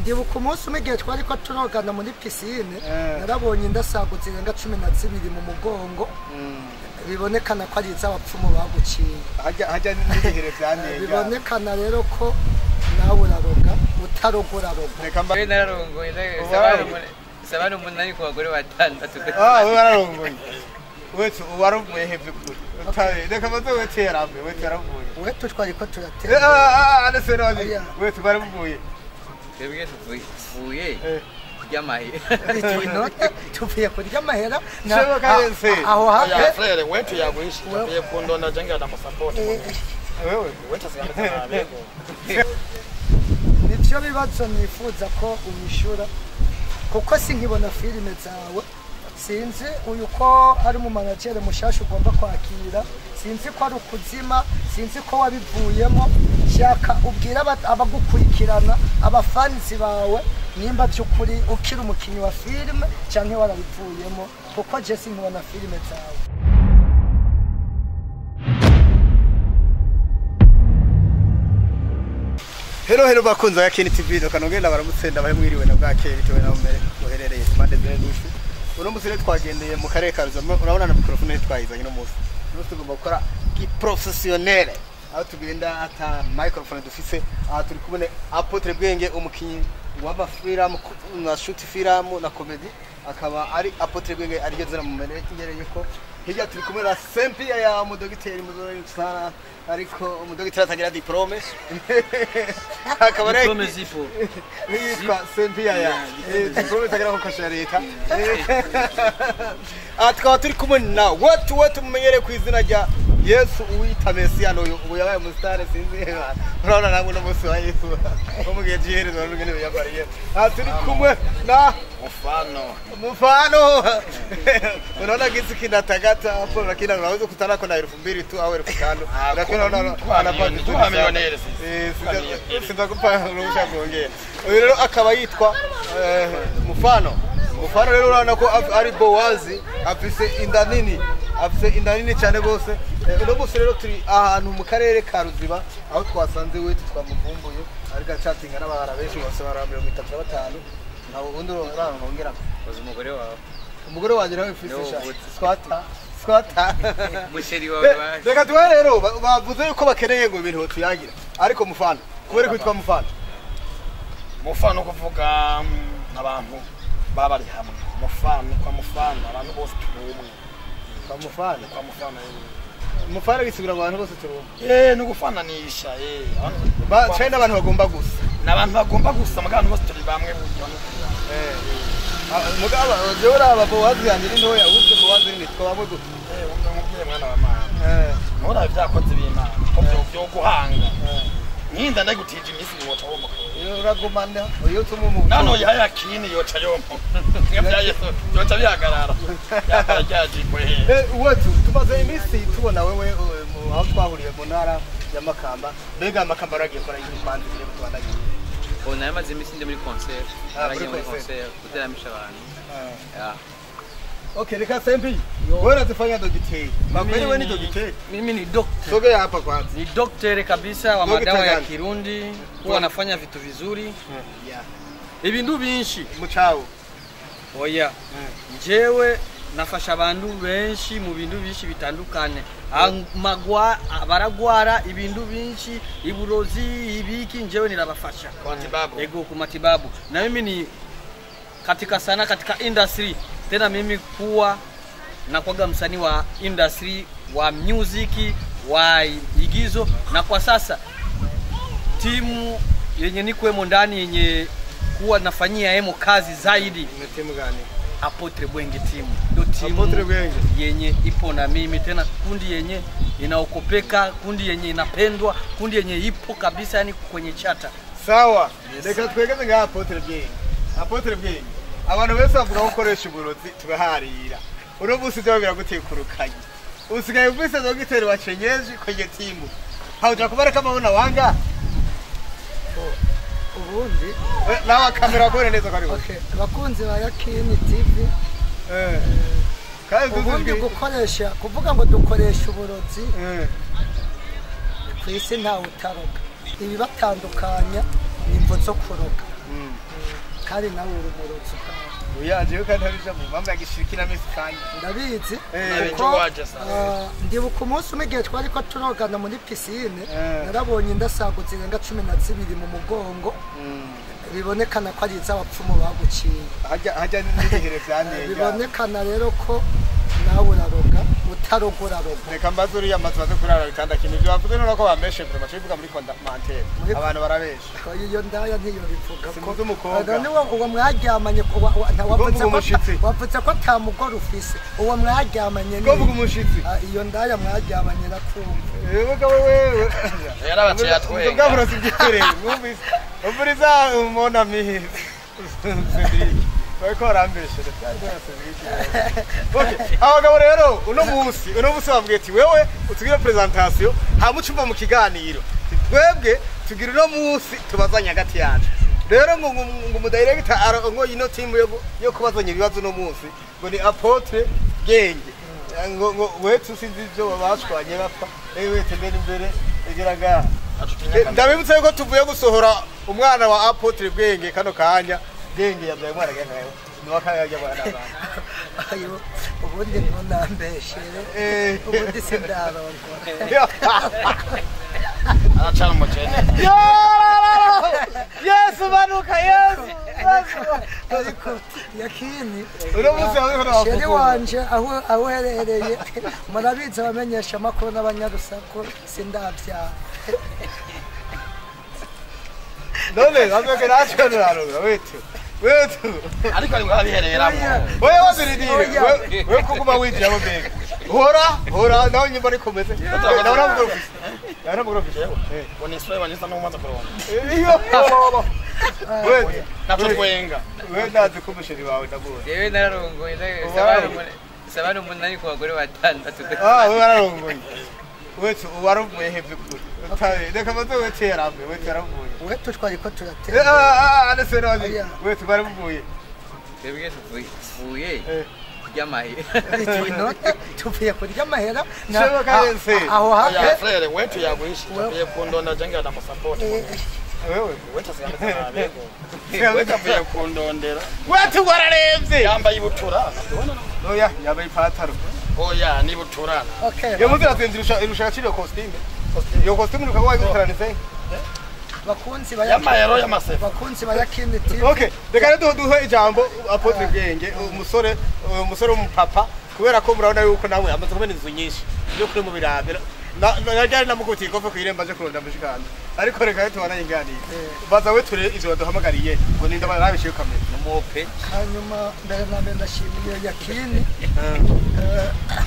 Ndibuka umunsi umwe igihe twari ko turogana muri piscine, narabonye indasago zirenga 12 mu mugongo. Bibonekana ko ari iz'abapfumu baguciye. Hajya n'ibihere byanteye. Bibonekana rero ko nawe uraroga, utarogora roga. Reka mba nararongoye sabana umunani ku bagore batandatu. Ah, we wararongoye. Wetu waravuye hevye kuri. Reka mbaze wetu yarambuye, wetu yaravuye. Wetu twari ko turatera. Ah, anase nabi. Wetu baravuye. Twebwe tuvuye kurya amahera. Tuvuye kurya amahera. Aho hape. Frere wetu yaguishi tuvuye kundonda jenga ndamusupport. Wewe wetu asigameze nabego. Nivyo bibazo nifuza ko umishura kuko sinkibona filime zawe. Sinzi uyu ko ari mu manager mushasha ugomba kwakira, sinzi ko ari ukuzima, sinzi ko wabivuyemo. Shaka ubwira abagukurikirana, abafanzi bawe, nimba by'ukuri ukiri umukinyi wa filime canke warabivuyemo, kuko je sinkibona filime zawe. Hello hello bakunzi ba Keni TV, kanongera baramutse ndabahe mwiriwe na bwakeye bitewe naho muherereye impande zene dushu. Uno musi rero twagendeye mu karere ka Ruziba, urabona na microphone twayizanye no musi. Uno tugomba gukora ki professionnel. Aho tugenda ata microphone dufise, aha turi kubone Apotre Bwenge, umukinyi w'amafilm na shoot film na comedy, akaba ari Apotre Bwenge ariryo zina mumenyereye ko. Hirya turi kumwe na Sempia ya umudogiteri muzori sana, ariko umudogiteri atagira diplome. Akaba ari diplome zipo. Yitwa Sempia ya diplome atagira ko kasha leta. Atkaba turi kumwe na watu mumenyereye ku izina rya Yesu uwita Mesia no ubu yabaye umusitari sinzi. Urabona namwe no musi wa Yesu. Umugiye jihereza n'ugene yambariye. Turi kumwe na Mfano. Unaona kitu kinatagata hapo, lakini unaweza kukutana kwa 2000 tu au 5000. Lakini unaona anapata milioneri sisi. Sitakupa ruhusa kuongea. Uyu rero akaba yitwa Mfano. Mfano rero urabona ko ari Bowazi, afise inda nini. Afise inda nini cyane gose. Uno musi rero turi ahantu mu karere ka Ruziba aho twasanze wetu twamuvumbuye, ariko acatinga n'abahara benshi bose bara 35. Nabo undi urangongera. Uzi umugore wawe? Umugore wanje nawe mfise sha. Squata. Musheri wawe baje. Reka tuwe rero bavuze yuko bakeneye ngo ibintu tuyagira. Ariko Mufano, kubera kwitwa Mufano. Mufano kuvuga abantu baba bari hamwe. Mufano kwa Mufano abantu bose turi umwe. Kwa Mufano, kwa Mufano. Mufano bisigura abantu bose turi umwe. No gufananisha Ba cyane abantu bagomba gusa. N'abantu bagomba gusa mugabo bose turi bamwe buryo. Mugabo jewe uraba Bowazi yanje ni ntoya, ubwo Bowazi ni twa bamwe gute. Ubwo nkubwiye mwana wa mama. Nora vyakoze b'Imana ko byo guhanga. Nkinda ndagutije iminsi yoca womoka. Uragumana iyo tumumu. Nano yayakini yoca yomo. Ngavya Yesu yoca bihagarara. Yakara ryajikwe. Wetu tumaze iminsi tubona wewe aho twahuriye mu ntara ya Makamba. Mbega Makamba aragiye kora imanzi bire mutubandanye. Ona yamaze iminsi ndi muri concert. Aragiye muri concert guteramisha abantu. Okay, reka Sempi. Wewe unazifanya dogiteri. Makweli wewe ni dogiteri? Mimi ni doctor. Sogea hapa kwanza. Ni doctor kabisa wa madawa ya Kirundi. Huwa anafanya vitu vizuri. Yeah. Ibintu byinshi. Muchao. Oya. Njewe nafasha abantu benshi mu bintu byinshi bitandukanye. Amagwa baragwara ibintu byinshi, iburozi, ibiki njewe nirabafasha. Kwa matibabu. Ego ku matibabu. Na mimi ni katika sana katika industry. Tena mimi kuwa na kwaga msanii wa industry wa music wa igizo, na kwa sasa timu yenye nikwemo ndani yenye kuwa nafanyia emo kazi zaidi ni timu gani? Apotre Bwenge timu. Ndio timu Apotre Bwenge yenye ipo na mimi, tena kundi yenye inaokopeka, kundi yenye inapendwa, kundi yenye ipo kabisa yani kwenye chata. Sawa. Reka twegeze nga Apotre Bwenge. Apotre Bwenge. Abantu bese bavuga ko ukoresha uburozi tugaharira. Uno musi byo biragutekurukanye. Usigaye ufise dogiteri wa cenyeje kwenye timu. Hauja kubareka mabona wanga? Ubundi nawa kamera kore neza karibu. Okay, bakunzi ba Yakini TV. Kandi ubundi gukoresha kuvuga ngo dukoresha uburozi. Kwisi nta utaroga. Ibibatandukanya nimvo zo kuroga. Kandi nawe uri umurozi ubwawe. Oya jewe kandi ntabija mu mpamvu yagishirikira misi kandi ndabizi. Nabizi Kuko, waje sa. Ndibuka umunsi umwe igihe twari ko turogana muri pisine, narabonye indasago zirenga 12 mu mugongo, bibonekana ko ari iz'abapfumu baguciye. Hajya n'ibihere vyanteye. Bibonekana rero ko nawe uraroga, utaroga uraroga. Reka mbaze uriya mazu baze kurara bitanda kintu ibyo bavuze none ko bambeshe vraiment cyo bivuga muri commentaire abantu barabesha. Iyo ndaya ntiyo bivuga ko Simuzi umukobwa. None uwo mwaryamanye wavuze Ubwo umushitsi. ko wavuze ko ata mugore ufise, uwo mwaryamanye ni Ko umushitsi. Iyo ndaya mwaryamanye rakumva. Wewe wewe Yarabaciye atwenga. Ubwo burozi bwitereye mwumvise umviriza umona mihi Cedric bariko barambeshere. Okay, abagabo rero uno munsi bambwiye ati wewe utugire presentation hama ucumva mu kiganiro. Twebwe tugira uno munsi tubazanye hagati yacu. Rero ngo ngo umudirector ngo ino team yo kubazanya ibibazo uno munsi ngo ni Apotre Bwenge. Ngo wetu sinzi ibyo bashwanye bapfa. Ewe tembera imbere igira ngaha. Ndabibutse yuko tuvuye gusohora umwana wa Apotre Bwenge kano kanya. Bwenge yabyaye umwana gengayo. Niwakaya bwana bana. Ayo ubundi ntunambeshere. Ubundi sindarongora. Aracana umukene. Yesu manuka Yesu. Ariko yakini Uno munsi wawe ko Sheri wanje aho uherereye murabizi abamenyesha amakuru n'abanyarusaku sindabyara. None azwe nashonora wetu. Wetu. Ariko ari ngabihereramwo. Wewe waziridire. Wewe kuguma wijira mbega. Hora nawe nyimba rikomeze. Ndabona mugoro office. Ndabona mugoro office. Ngo ni swe banyisa no umaze kuronka. Iyo. Wewe Naco twenga. wewe ndazi ko umusheri wawe ndabona. Jewe nararongoye sabana umunani ku bagore batandatu. Ah, wewe wararongoye. Wetu waravuye he byukuri. Reka maze wetu yarambe, wetu yaravuye. Wetu twari ko turatera. Ah, anese none. Wetu baravuye. Twebwe tuvuye kurya amahera. Tuvuye kurya amahera. Aho hafi. Frere wetu yagwishi tuvuye kundonda jenga ndamusupport. Wewe wetu asigameze nabi. Wetu avuye kundondera. Wetu wararemvye. Yambaye ibutura. Oya, yambaye ipataro. Oya, ni butura. Okay. Yo muzi azinzirusha irusha agaciro costume. Iyo costume ukaba wayiguteranise. Bakunzi ba Yamayero y'amasefa. Bakunzi ba Yakini TV. Okay, reka rero duhe ijambo Apotre Bwenge, umusore w'umupapa kubera ko murabona yuko nawe amaze kumena inzu nyinshi yo kuri mu birabira. Na namukutiye kofe kwiremba je kuronda mushikanda. Ariko reka rero tubana inganire. Baza we ture izo baduhamagariye ngo ninda barabishiye kamera. Numupe. Hanyuma mbere na mbere ndashimiye Yakini.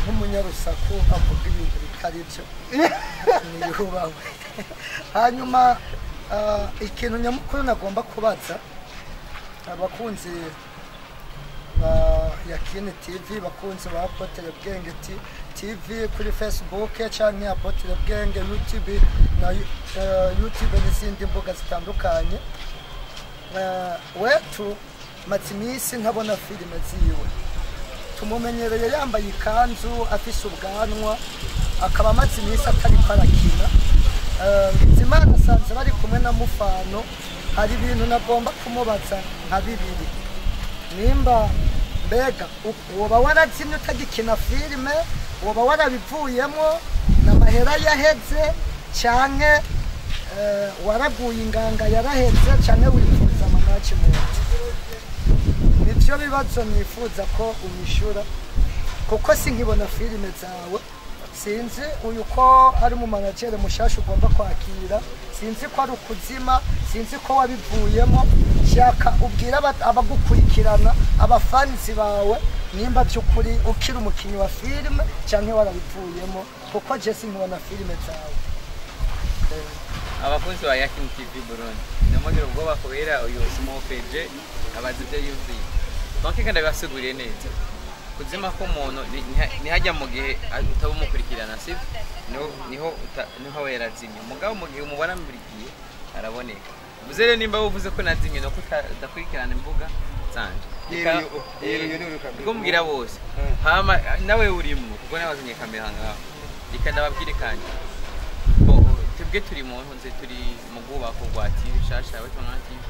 Nk'umunyarusaku avuga ibintu bitari byo. Niyubahwe. Hanyuma ikintu nyamukuru nagomba kubaza abakunzi ba Yakini TV, bakunzi ba Apotre Bwenge TV kuri Facebook canke Apotre Bwenge YouTube na YouTube n'izindi mbuga zitandukanye. Wetu maze iminsi ntabona filime ziwe. Tumumenyereye yambaye ikanzu afise ubwanwa, akaba amaze iminsi atariko arakina. Bizimana asanze bari kumwe na Mufano, hari ibintu nagomba kumubaza nka bibiri. Nimba mbega woba warazimye utagikina filime, woba warabivuyemo n'amahera yaheze, canke waraguye inganga yaraheze, canke wifuza management. Nivyo bibazo nifuza ko unyishura kuko sinkibona filime zawe. Sinzi uyu ko ari mu manager mushasha ugomba kwakira, sinzi ko ari ukuzima, sinzi ko wabivuyemo. Shaka ubwira abagukurikirana abafanzi bawe nimba by'ukuri ukiri umukinyi wa filime canke warabivuyemo, kuko je sinkibona filime zawe. Abakunzi ba Yakini TV Burundi, ndamugira ubwoba kubera uyu smokeje abazi ibyo yumviye. Donc kandi basiguriye neza. Kuzima ko umuntu nihajya mu gihe utabumukurikirana sivyo, niho niho yarazimye. Mugabo mu gihe umubona buri gihe araboneka. Uvuze rero nimba uvuze ko nazimye no kudakurikirana imbuga zanje. Niko mbwira bose. Hama nawe urimo kuko nabazanye kamera ngaho. Reka ndababwire kandi. Bo twebwe turi mu ntunze turi mu bwubako bwa TV shasha abatwa TV.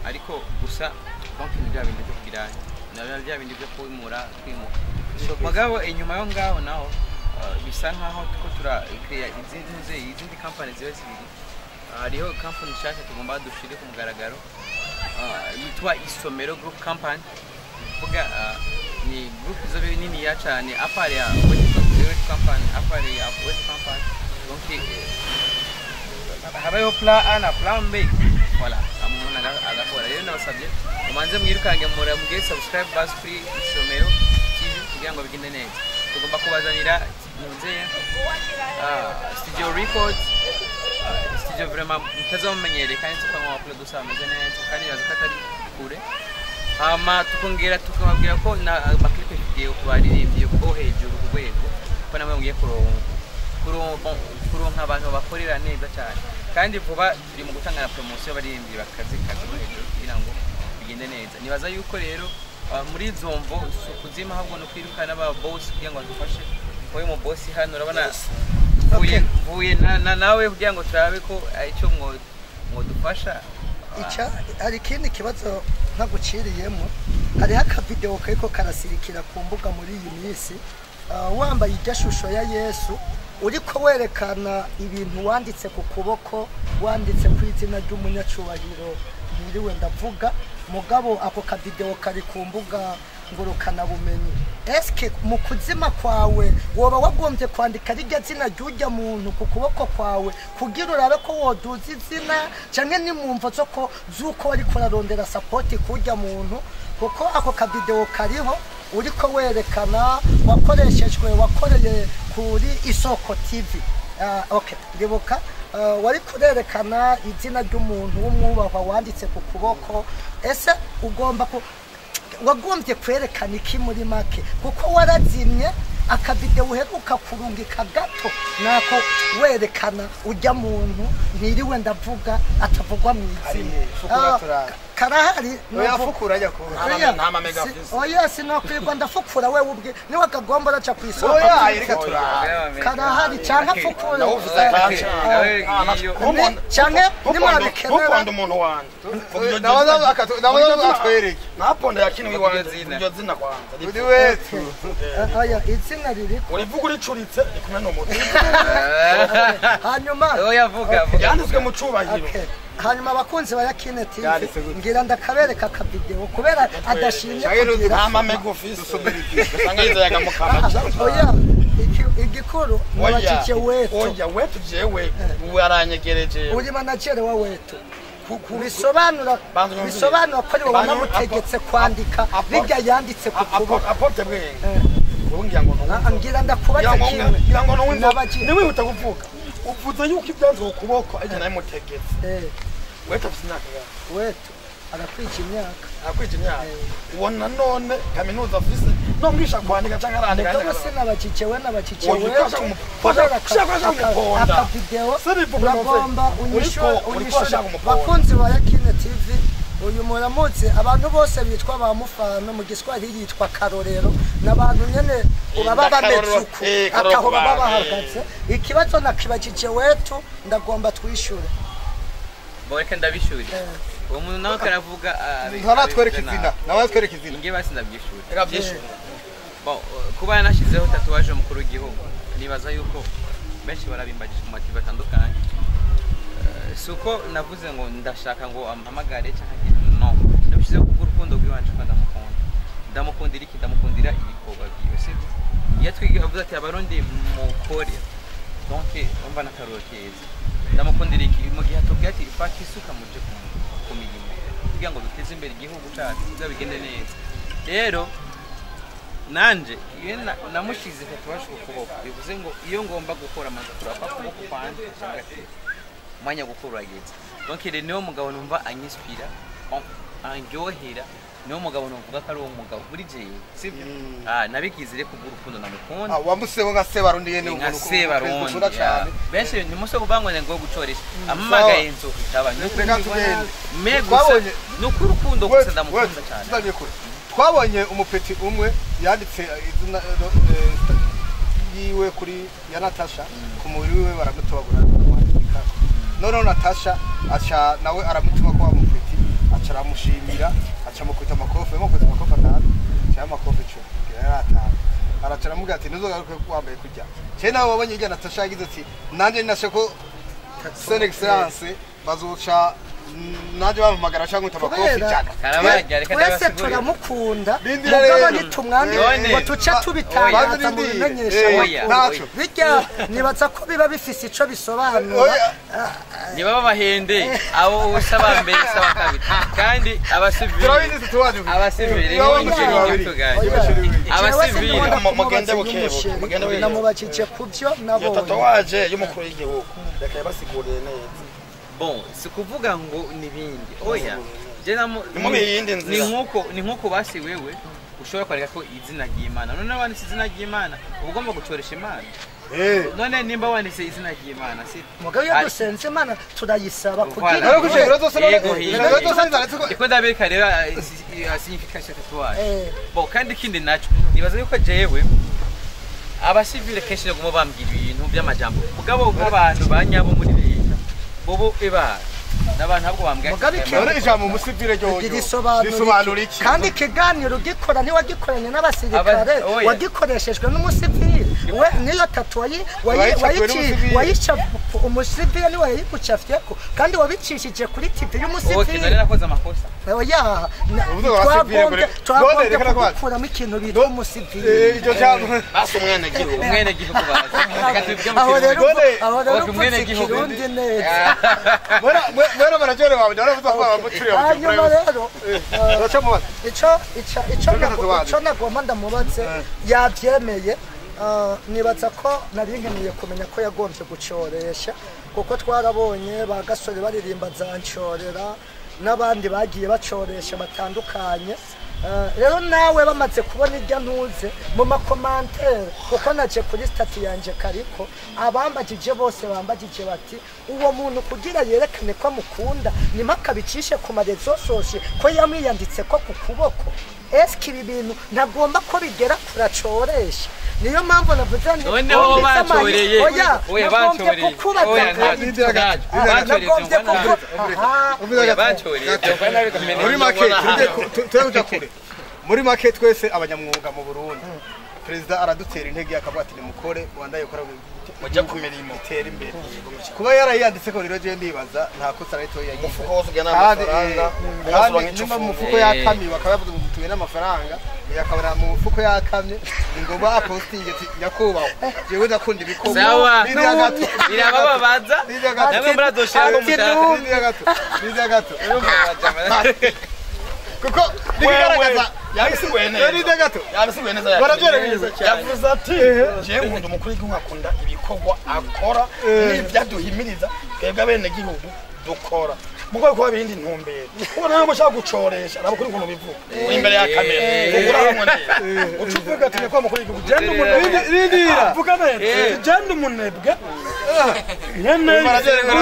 Ariko gusa donc ni bya bindi byo kugira, na bya bindi byo kwimura kwimuka. So mugabo inyuma yo ngaho naho bisa nkaho tuko turakreya izindi company ziba zibiri. Hariho company nshasha tugomba dushire ku mugaragaro, yitwa Isomero Group Company. Kuvuga ni group izobe niniya cyane apart ya West Company, apart ya West Company. Donc habayeho plan A na plan B. Voilà, umuntu agakora. Rero nabasabye mumanze mwirukange mugire subscribe basi kuri Isomero TV kugira ngo bigende neza. Tugomba kubazanira nzeye studio records, studio vraiment mutazomenyere kandi tukanywa producer ameze neza kandi yazi ko atari kure. Hama tukongera tukababwira ko na ama clip video ku baririmbyi bo hejuru ku rwego, ko namwe mugiye kuronka abantu bakorera neza cyane. Kandi vuba turi mu gutanga na promotion y'abaririmbyi bakazi kazi bo hejuru kugira ngo bigende neza. Nibaza yuko rero muri izo mvo si ukuzima ahubwo no kwirukana aba boss kugira ngo badufashe. Wowe mu boss hano urabona mvuye mvuye nawe kugira ngo turabe ko icyo mwodufasha. Ica hari ikindi kibazo ntaguciriyemo, hariho akavideo kariko karasirikira ku mbuga muri iyi minsi, wambaye irya shusho ya Yesu uriko werekana ibintu wanditse ku kuboko, wanditse ku izina ry'umunyacubahiro ntiriwe ndavuga, mugabo ako kavideo kari ku mbuga ngurukana bumenyi. Eske mu kuzima kwawe woba wagombye kwandika rirya zina ry'urya muntu ku kuboko kwawe kugira urabe ko woduza izina, canke ni mu mvo zoko z'uko wariko urarondera support kurya muntu? Kuko ako kavideo kariho uriko werekana wakoreshejwe, wakoreye kuri Isoko TV. Okay, ndibuka wari kurerekana izina ry'umuntu w'umwubahwa wanditse ku kuboko. Ese ugomba ku wagombye kwerekana iki muri make? Kuko warazimye akavideo uheruka kurungika gato nako werekana ujya muntu ntiriwe ndavuga atavugwa mu izina. Fukura turara. Karahari. Oya, fukura ajya kuba. Nta ma mega afise. Oya, sinokwirwa ndafukura wewe ubwe niwe akagomba araca ku isoko. Oya, reka turara. Karahari canke afukure. Nawe ufise akaca. Canke nimwabikenera. Ntuponde umuntu wanje. Nawe atwereke. Naponda yakini wiwanje iryo zina kwanza. Uri wetu. Oya, izina ririko. Urivuga uricuritse rikumwe n'umutwe. Hanyuma Oya, vuga vuga. Yanditswe mu cubahiro. Okay. Hanyuma abakunzi ba Yakine TV Yanditse gute? ngira ndakabereka akavideo kubera adashimye Canke kugira Nta ma mega ufise. Usanga yizayaga mu kanwa. Oya, igikuru nabajije wetu. Oya, wetu jewe ubu aranyegereje. Uri manager wa wetu, bisobanura Banza unyumvire. bisobanura ko ari wowe Banza wanamutegetse kwandika bijya yanditse ku kuboko. Apote bwenge. Wowe ngira ngo Ah, ngira ndakubaza kimwe. Ngira ngo ntumve. Nabajije. Niwihuta kuvuga. Uvuze yuko ibyanzwe ku kuboko ariko nawe mutegetse. Wetu afise imyaka ingahe? Wetu arakwica imyaka. Akwije imyaka. Ubona none kaminuza afise no mwisha kwandika canke arandika. Mugabo sinabajije we, nabajije Oya, wetu. ushaka Kubera ushaka umuponda. akavideo Sibivuga ngo uragomba unyishure uriko unyishure. ushaka umuponda. Bakunzi ba Yakine TV, uyu muramutse abantu bose bitwa ba mufano mu Giswahili yitwa Karorero, n'abantu nyene uba baba bameze uku Karorero ataho ku baba bantu. bahagaze. Ikibazo nakibajije wetu, ndagomba twishure. Bo reka ndabishyure. Uwo muntu nawe karavuga Ntaratwereka izina. Nawe atwereka izina. Inge basi ndabyishyure. Reka byishure. Bon, kuba yanashyizeho tatouage umukuru w'igihugu, nibaza yuko benshi barabimbagije mu mativi atandukanye. Si uko navuze ngo ndashaka ngo ampamagare cyangwa agire, no, nabishyizeho kubw'urukundo rw'iwanje ko ndamukunda. Ndamukundira iki? Ndamukundira ibikorwa byiwe, sibyo? Iyo twiga avuze ati abarundi mukore, donc umva n'akaruro keza. Ndamukundira iki? Mu gihe atubwiye ati fata isuka muje ku mirimo kugira ngo duteze imbere igihugu cyacu kugira bigende neza. Rero nanje iyo namushize tatouage ku kuboko, bivuze ngo iyo ngomba gukora amaze kurapa kuboko kwanje cyangwa ati umwanya wo gukora urageze. Donc rero niwo mugabo numva anyinspira, andyohera, niwo mugabo numvuga ko ari uwo mugabo muri jewe, sibyo? Nabigize rero kubw'urukundo ndamukunda. Ah, wamuseho nka Sebarundi yene Nka umuntu Sebarundi ukunda cyane. Benshi ntimuso kuvuga ngo ngo gucoresha amamagaye inzu kwitaba. Reka tugende. Me gusa ni uko urukundo gusa ndamukunda cyane. Tutagiye kure. Twabonye umupeti umwe yanditse izina yiwe kuri ya Natasha ku mubiri wiwe, baramutobagura baramwandika. Noneho Natasha aca nawe aramutuma ko wa mupeti aca Acaramushimira acamukubita amakofe yamukoze amakofe atanu cyangwa amakofe 10 yari atanu araca aramubwira ati ntuzogaruke wambaye kurya cye nawe wabonye irya Natasha yagize ati nanjye ninashe ko son excellence bazoca nanjye bampamagara cyangwa nkubita amakofe ijana Karabarya reka twese ndabasigurire. turamukunda Rindira mugabo rero. ntitumwambire None. ngo tuce tubitangaza mu bimenyesha Oya. Ntaco. bijya nibaza ko biba bifise ico bisobanura Oya. Niba babahende abo usaba mbere usaba kabiri kandi abasivili turabizi tuwaje abasivili Niba ni bamusheri babiri. babiri Abasivili. Mugende bukebuke, mugende bukebuke. namubajije ku byo Iyo nabonye tatuwaje y'umukuru w'igihugu reka yabasiguriye neza. Bon, si kuvuga ngo nibindi. Oya. Je namu Ni muri iyindi nzira. Ni nkuko basi wewe ushobora kwareka ko izina ry'Imana. None wanditse izina ry'Imana, uba ugomba gucoresha Imana. None nimba wanditse izina ry'Imana si mugabo iyo dusenze Imana turayisaba kugira Rero kushengero zose none Yego, rero zose nzaretse ko Ndiko ndabereka rero signification ya tatouage. Eh. Bon, kandi ikindi naco nibaza yuko jewe abasivile kenshi naguma bambwira ibintu by'amajambo mugabo nk'abantu banyabo muri leta bobo eba n'abantu ahubwo bambwira Mugabe ikintu- none ijambo umusivile ryo risobanura iki kandi ikiganiro ugikora ntiwagikoranye n'abasirikare Oya. wagikoreshejwe n'umusivili we niyo tatu Wayicapuwe n'umusivili. wayica umusivili niwe yayigucafyeko kandi wabicishije kuri TV Okay, none y'umusivili nakoze amakosa. oya Uvuze ngo abasivili twagombye gore- none twagombye reka nakubaze. kugukuramo ikintu bita umusivili iryo jambo Basi umwenegihugu. Umwene gihugu bazi. Reka tubivuge mu aho rero Kirundi. None- aho rero Okay, uvutse umwenegihugu. ikirundi neza mwera mwera barajere bawe ndaravuze ko bamucuriye hanyuma rero uraca mubaza ico ico ico Reka tatuwaje. ico nagomba ndamubatse yabyemeye nibaza ko nari nkeneye kumenya ko yagombye gucoresha kuko twarabonye ba gasore baririmba za ncorera n'abandi bagiye bacoresha batandukanye. Rero nawe bamaze kubona irya ntuze mu makomantere kuko naje kuri stati yanje kariko abambagije bose bambagije bati uwo muntu kugira yerekane ko amukunda nimaka bicishe ku marezo soshe ko yamwiyanditse ko ku kuboko eske ibi bintu ntagomba ko bigera kuracoresha niyo mpamvu navuze nti Noneho wumvise amayi- bancoreye. oya Oya, nagombye bancoreye. kukubaza Oya, kandi ntaco. nagombye kuku aha Oya, bancoreye. Byova nabi kumenya. muri make tujye kuja kure muri make twese abanyamwuga mu Burundi perezida aradutera intege akavuga ati nimukore Rwanda yokora Mujye ku mirimo. itere imbere kuba yarayanditse ko rero je ndibaza nta kosa na ritoya yagize Umufuko wose ugena kandi amafaranga, kandi umunsi nimba mu mufuko Eh. yakamye bakaba bavuze ngo mutuye n'amafaranga yakabara mu mufuko yakamye ni ngombwa apostinge ati nyakubahwa jewe ndakunda ibikorwa Sawa. Niriya gato Birabababaza. Niriya gato Namwe murazoshaka Ati mushaka. Niriya gato Niriya gato kuko nibigaragaza Yabisiguye neza. Niriya gato Yabisiguye neza. Barabyera neza cyane. Yavuze ati jewe nkunda umukuru w'igihugu akunda ibikorwa akora n'ibyaduhimiriza twebwe abenegihugu dukora. Mugabo kuba bindi ntumbero. Ubu nawe mushaka gucoresha araba kuri ukuntu bivuga. Uri imbere ya kamera. Ugura hamwe neza. Uca uvuga ati nyakubahwa mukuru w'igihugu je ndi umunebwe. Rindira Vuga neza. Je ndi umunebwe. Nyene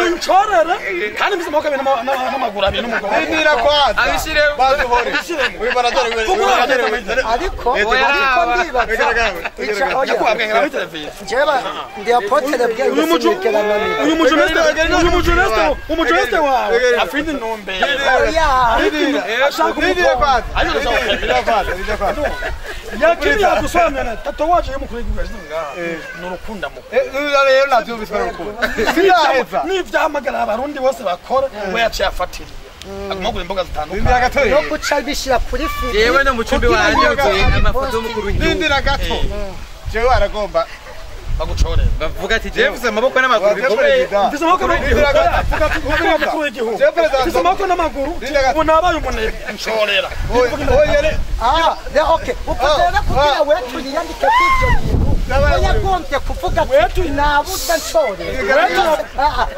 uncorere kandi mfise amaboko abiri n'amaguru abiri n'umugongo. Rindira kwanza Abishiremo. baduhore uyu barajere ariko Oya. ariko ndibaza ica oya Nyakubahwa bwenge muri televiziyo. njyewe ndi apotere bwenge sinigera nanirwa Uyu mujuneste uyu mujuneste umujuneste wawe afite intumbero. oya Ashaka Rindira umukobwa. kwanza Ariko ndashaka Rindira kwanza Rindira kwanza Yakini yagusobanurira tatuwaje y'umukuru w'igihugu yashyize ngaha ni urukundo amukunda. Rero navyumvise urukundo sinaheza N'ivyahamagara abarundi bose bakora we yaciye afatiriye. Aguma kugura imboga Rindira zitandukanye. gato no guca bishyira kuri fili Yewe no mucumbi wanje utuye amafoto y'umukuru w'igihugu. Rindira gato jewe aragomba Bagucorera. Bavuga ati jewe mfise amaboko n'amaguru bikomeye. Mfise amaboko n'amaguru. Avuga ati nyakubahwa mukuru w'igihugu. Jewe perezida Mfise amaboko n'amaguru. Rindira gato. Ubu nabaye umunebwe. Ncorera. Oye Ah, okay. Uko rero kugira we tuyandike kuri ibyo bintu Nabaye ko yagombye kuvuga ati nabuze nshorera.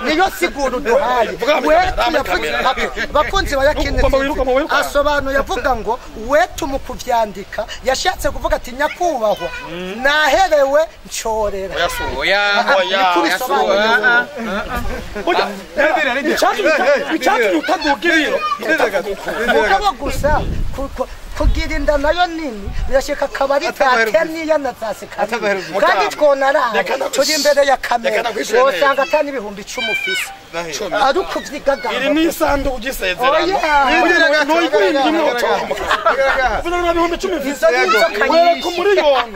Niyo siguro duhaye. Wetu yavuze ati, bakunzi ba Yakini Ugomba wiruka, ugomba wiruka. asobanuye avuga ngo wetu mu kuvyandika yashatse kuvuga ati nyakubahwa naherewe nshorera. Oya. Oya. Niko bisobanuye. Burya, Icyatumye utaduga ibiro. Mugabo gusa Kugira inda nayo nini birashika akabari ka Kenya na za Sekari kandi twonara turi imbere ya kamera wosanga atani 10,000 ufise ari ukuvyigagamba. Iri ni isanduku ry'isezerano noyigurimwo ku miliyoni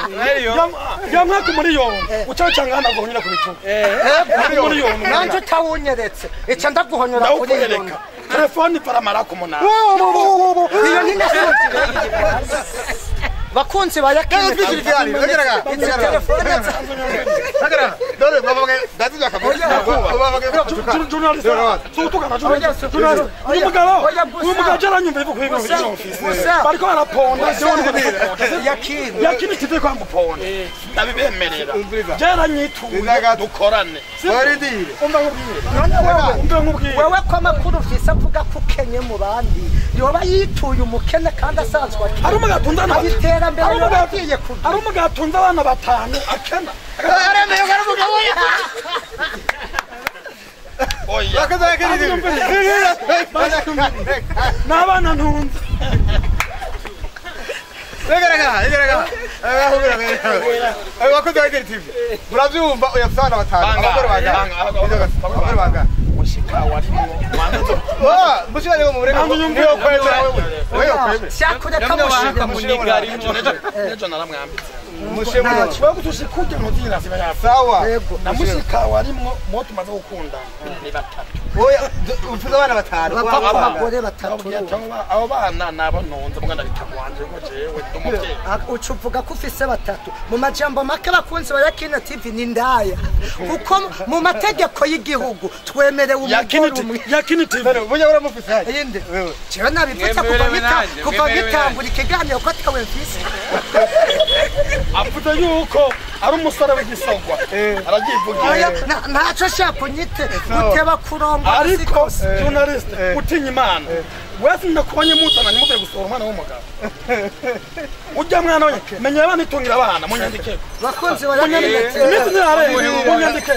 yamwa ku miliyoni ucacangana guhonyera ku bitugu nanje utawunyeretse ica ndaguhonyora kuri iyo telefone paramara ku munani. Iyo ni bakunzi ba Yakini wewe ko amakuru ufise avuga ko ukenye mu bandi yoba yituye umukene kandi asanzwe iterambere ari umugabo atunze abana batanu akena n'abana ntunze. Muravyumva oya abana batanu abagore bangana mushika warimo mushika rero mureka niyo kwemera wewe kwemera syakureka mushika muniga rimwe nejo naramwambitse mushika wewe kutushikuke muzira siba ya sawa na mushika warimo mo tumaze gukunda ni batatu oya ufite abana batanu abagore batatu abo bana nabo nonze muganda bitagwanje ko jewe ndumuvyeyi ucuvuga ko ufise batatu mu majambo make bakunzi ba Yakini TV ni ndaya kuko mu mategeko y'igihugu twemerewe umugore umwe. Yakini TV burya uramufise haje yinde jewe nabipfutse kuva ngitangura ikiganiro ko atawe mfise avuze yuko ari umusore w'igisogwa arabyivugira ntaco shaka unyite guteba kuromba ariko journalist utinya Imana wese ndakubonye muzana nimuvuye gusohora umwana w'umugabo ujya mwana we menya abana itungira abana munyandike bakunzi ba Yakini iminsi ntirarenga munyandike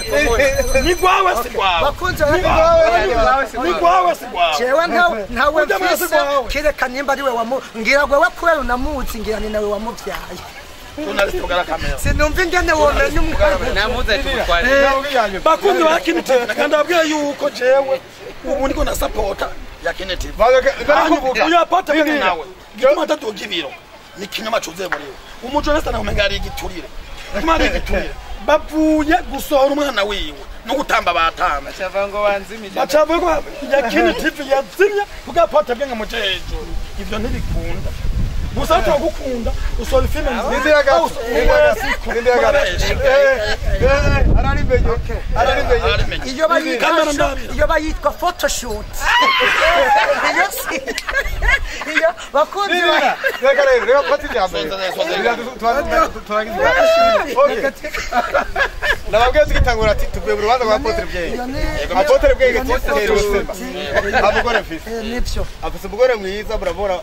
ni gwawe si gwawe bakunzi ba Yakini ni gwawe si gwawe jewe ntawe mfise kireka nimba ari we wamu ngira gwewe kubera unamuzi ngira ni nawe wamuvyaye. Sinumva ingene womenya umwana namuze tumutware bakunzi ba Yakini TV kandi ababwira yuko jewe ubu ndiko na supporta Yakini TV uyu apata bene nawe gituma atatuga ibiro ni kinyoma cuzuye muri we umuco nasa nakumenga ari igiturire gituma ari igiturire bavuye gusohora umwana wiwe no gutamba batamba bacava ngo banzimije bacava ngo Yakini TV yazimye kuko apata bwenge mu hejuru ivyo ntibikunda gusa turagukunda usora filime nziza iyo bayitwa photoshoot iyo si iyo bakunzi reka rero reka pati jambe nababwiye tugitangura ati tuvuye mu rubanza rwa Apotre Bwenge. Apotre Bwenge tera ubuzima amugore mfise nibyo afise umugore mwiza murabona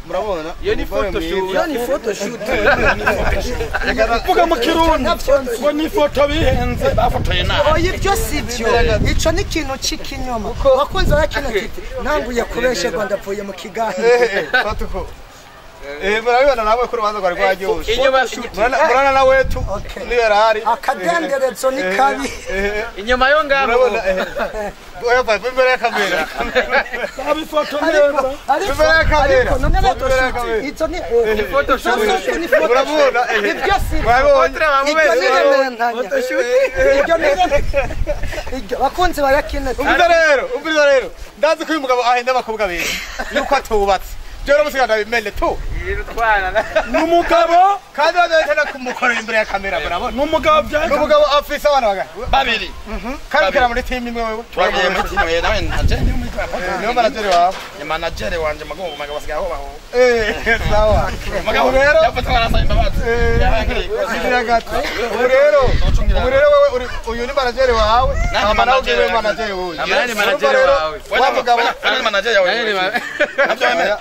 murabona iyo ni photoshoot iyo ni photoshoot vuga mu kirundi ngo ni foto bihenze bafotoye nabi oya ibyo si byo ico ni ikintu c'ikinyoma bakunze barakina titi ntanguye kubesherwa ndapfuye mu kiganiro fatuko murabibona nawe ko urubanza rwari rwaryoshe murana nawe tu niyo yarahari akadenderezo ni kabi inyuma yo ngaho murabona oya papa imbere ya kamera abifoto neza imbere ya kamera ariko none photoshoot izo ni photoshoot murabona ibyo si murabonye ibyo ni remerantanya ibyo ni ibyo bakunze barakina umviriza rero ndazi ko uyu mugabo ahenda abakobwa beza yuko atubatse Joro musigana bimene tu numugabo kandi badahita kumukorera imbere ya kamera murabona numugabo bya numugabo afise abana bagana babiri kandi kera muri team imwe wewe twagiye muri team wewe nawe nje ndi muri niyo manager wawe ni manager wanje magabo magabo basigaye aho baho sawa magabo rero yafata barasa imbabazi ubu rero wewe uyu ni manager wawe ama nawe ugiye manager wewe ni manager wawe wa mugabo ni manager yawe nabyo wemera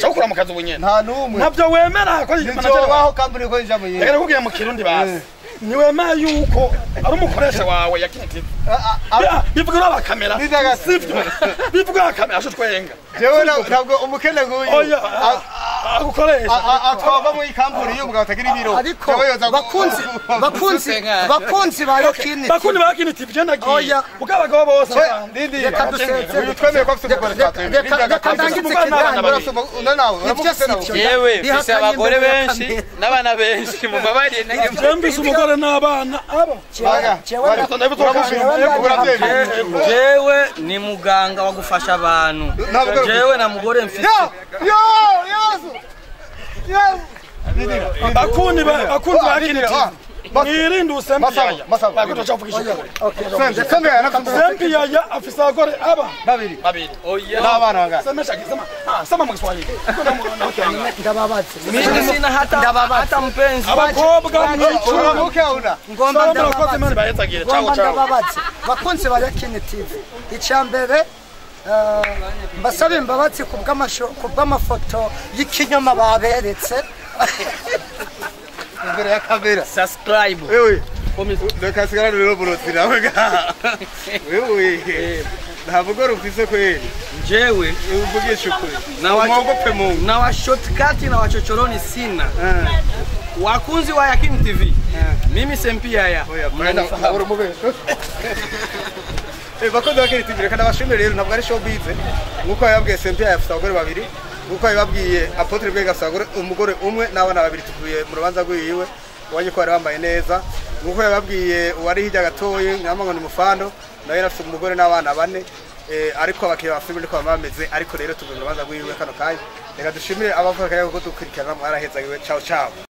Chokura mukazi ubunyene nta numwe nabyo wemera ko manager waho company ko ijambo yeye reka kubwira mu kirundi basi ni wema yuko ari umukoresha wawe ya Kina TV bivuga aba kamera sivyo bivuga aba kamera asho twenga jewe ntabwo umukene nguyu Agukoresha. Atwava mu ikampuni y'umugabo atagira ibiro. Ariko bakunzi bakunzi ba Yakini. Bakundi ba Yakini TV je ndagiye. Oya. Kuko abagabo bose. Ndindi. Reka duseze. Uyu twemeye ko afite umugore twatwemeye. Reka ndangize ikiganiro. Nawe Ibyo si byo. Yewe mfise Bihakanye abagore imbere ya benshi kamera. n'abana benshi mumbabarire nange Je mfise umugore n'abana abo. Jewe ni muganga wa gufasha abantu. Ntabwo- Jewe na mugore mfise. Bakundi ba bakundi ba Yakini TV. Mwirinde usempiyaya. Masabo, Masabo. Bakundi bacavugisha ukuri. Sempiyaya afise abagore aba Babiri. babiri. Oya. N'abana bangahe? Semesha sema sema mu Kiswahili. Ndababaze. Mimi sina hata mpenzi. Abakobwa mwicura. Uramuke una. Ngomba Soma murakoze ndababaze. Imana ibayezagire. Ciao Ngomba ciao. ndababaze. Bakunzi ba Yakini TV. Icya mbere mbasabe imbabazi kubw'amafoto y'ikinyoma baberetse. Imbere ya kamera. Subscribe. Wewe. Reka sigarane rero burotsi nawe ga. Wewe. Nta mugore ufise kweli. Jewe Uvugisha ukuri. na wa Mwogope Mungu. na wa shortcut na wachochoroni sina. Wakunzi wa Yakini TV. Mimi Sempiyaya. Oya, uri umubesho. Bakozi ba Yakini TV reka ndabashimire rero ntabwo ari showbiz. Nkuko yababwiye Sempiyaya afite abagore babiri. Nkuko yababwiye Apotre Bwenge afite abagore umugore umwe n'abana babiri tuvuye mu rubanza rwiwe. Wajye ko bari bambaye neza. Nkuko yababwiye uwari hirya gatoyi nyama ngo ni mufando nawe afite umugore n'abana bane. Ariko abakiriya ba filime niko baba bameze ariko rero tuvuye mu rubanza rwiwe kano kanya. Reka dushimire abavuga ko dukurikirana mwarahezagiwe. Ciao ciao.